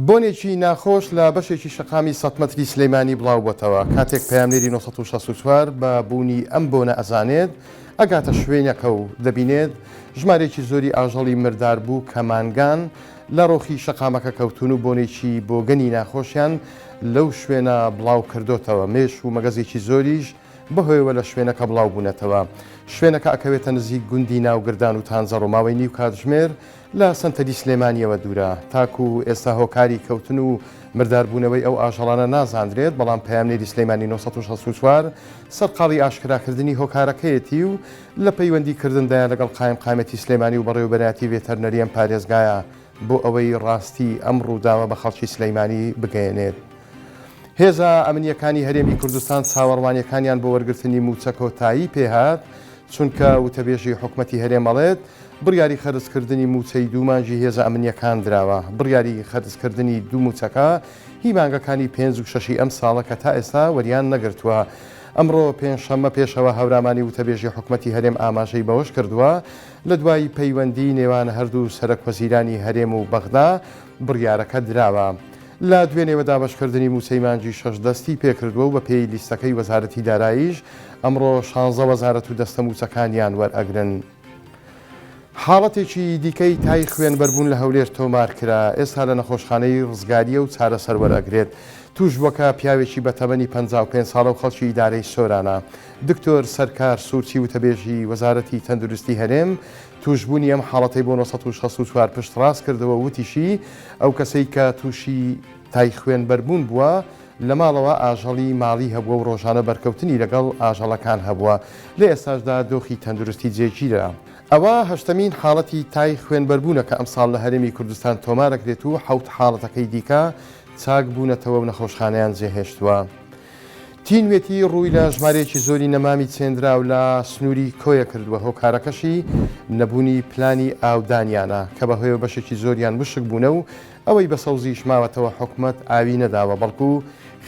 بۆنێکی ناخۆش لە بەشێکی شەقامی سەت مەتری سلەیمانی بڵاوبۆتەوە، کاتێک پەیامنێری 964 بە بوونی ئەم بۆنە ئەزانێت، ئەگاتە شوێنەکە و دەبینێت ژمارەیەکی زۆری ئاژەڵی مرداربوو کە مانگان لە ڕۆخی شەقامەکە کەوتوون و بۆنێکی بۆگەنی ناخۆشیان لەو شوێنە بڵاوکردۆتەوە، مێش و مەگەزێکی زۆریش بەهۆیەوە لە شوێنەکە بڵاو بوونەتەوە. شوێنەکە ئەکەوێتە نزیک گوندی ناوگردان و تانجەڕۆ ماوەی نیو کاتژمێر لە سەنتەری سلێمانییەوە دوورە. تاکو ئێستا هۆکاری کەوتن و مرداربوونەوەی ئەو ئاژەڵانە نازاندرێت، بەڵام پەیامنێری سلێمانی 964 سەرقاڵی ئاشکراکردنی هۆکارەکەیەتی و لە پەیوەندی کردندایە لەگەڵ قایمقامیەتی سلێمانی و بەڕێوەبەرایەتی ڤێتەرنەری ئەم پارێزگایە بۆ ئەوەی ڕاستی ئەم ڕووداوە بە خەڵکی سلێمانی بگەیەنێت. هێزە ئەمنییەکانی هەرێمی کوردستان چاوەڕوانییەکانیان بۆ وەرگرتنی مووچە کۆتایی پێهات، چونکە وتەبێژی حکومەتی هەرێم ئەڵێت، بڕیاری خەرجکردنی مووچەی دوو مانگی هێزە ئەمنییەکان دراوە. بڕیاری خەرجکردنی دوو مووچەکە هی مانگەکانی پێنج و شەشی ئەمساڵە کە تا ئێستا وەریان نەگرتووە. ئەمڕۆ پێنجشەممە پێشەوا هەورامانی وتەبێژی حکومەتی هەرێم ئاماژەی بەوەشکردووە، لە دوای پەیوەندی نێوان هەردوو سەرەکوەزیرانی هەرێم و بەغدا بڕیارەکە دراوە. لە دوێنێوە دابەشکردنی مووچەی مانگی شەش دەستی پێکردووە و بەپێی لیستەکەی وەزارەتی داراییش ئەمڕۆ شانزە وەزارەت و دەستە مووچەکانیان وەرئەگرن. حاڵەتێکی دیکەی تای خوێنبەربوون لە هەولێر تۆمارکرا، ئێستا لە نەخۆشخانەی ڕزگارییە و چارەسەر وەرئەگرێت. تووشبووەکە پیاوێکی بەتەمەنی 55 ساڵە و خەڵکی ئیدارەی سۆرانە. دکتۆر سەرکار سوورچی وتەبێژی وەزارەتی تەندروستی هەرێم تووشبوونی ئەم حاڵەتەی بۆ 964 پشتڕاست کردەوە و وتیشی، ئەو کەسەی کە تووشی تای خوێنبەربوون بووە، لە ماڵەوە ئاژەڵی ماڵی هەبووە و ڕۆژانە بەرکەوتنی لەگەڵ ئاژەڵەکان هەبووە، لە ئێستاشدا دۆخی تەندروستی جێگیرە. ئەوە هەشتەمین حاڵەتی تای خوێنبەربوونە کە ئەمساڵ لە هەرێمی کوردستان تۆمارەکرێت و حەوت حاڵەتەکەی دیکە چاکبوونەتەوە و نەخۆشخانەیان جێهێشتووە. تینوێتی ڕووی لە ژمارەیەکی زۆری نەمامی چێندراو لە سنووری کۆیە کردووە، هۆکارەکەشی نەبوونی پلانی ئاودانیانە، کە بەهۆیەوە بەشێکی زۆریان وشک بوونە و ئەوەی بە سەوزیش ماوەتەوە حکومەت ئاوی نەداوە، بەڵکو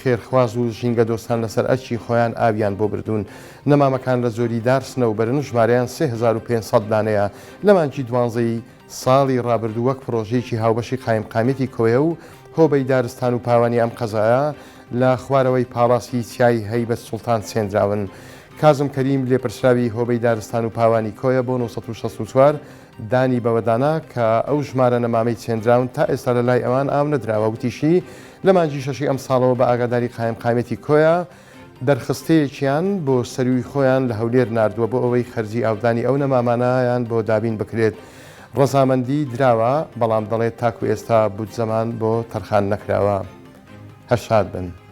خێرخواز و ژینگەدۆستان لەسەر ئەرکی خۆیان ئاویان بۆ بردوون. نەمامەکان لە جۆری دار سنەوبەرن، ژمارەیان 3500 دانەیە، لە مانگی دوانزەی ساڵی ڕابردوو وەک پڕۆژەیەکی هاوبەشی قایمقامیەتی کۆیە و هۆبەی دارستان و پاوانی ئەم قەزایە لە خوارەوەی پاڵاسی چیای هەیبەت سوڵتان چێندراون. کازم کەریم لێپرسراوی هۆبەی دارستان و پاوانی کۆیە بۆ 964 دانی بەوەدانا کە ئەو ژمارە نەمامەی چێندراون تا ئێستا لە لای ئەوان ئاو نەدراوە، وتیشی، لە مانگی شەشی ئەمساڵەوە بە ئاگاداری قایمقامیەتی کۆیە دەرخستەیەکیان بۆ سەرووی خۆیان لە هەولێر ناردووە بۆ ئەوەی خەرجی ئاودانی ئەو نەمامانەیان بۆ دابین بکرێت ڕەزامەندی دراوە، بەڵام دەڵێت تاکو ئێستا بودجەمان بۆ تەرخان نەکراوە. هەر شاد بن.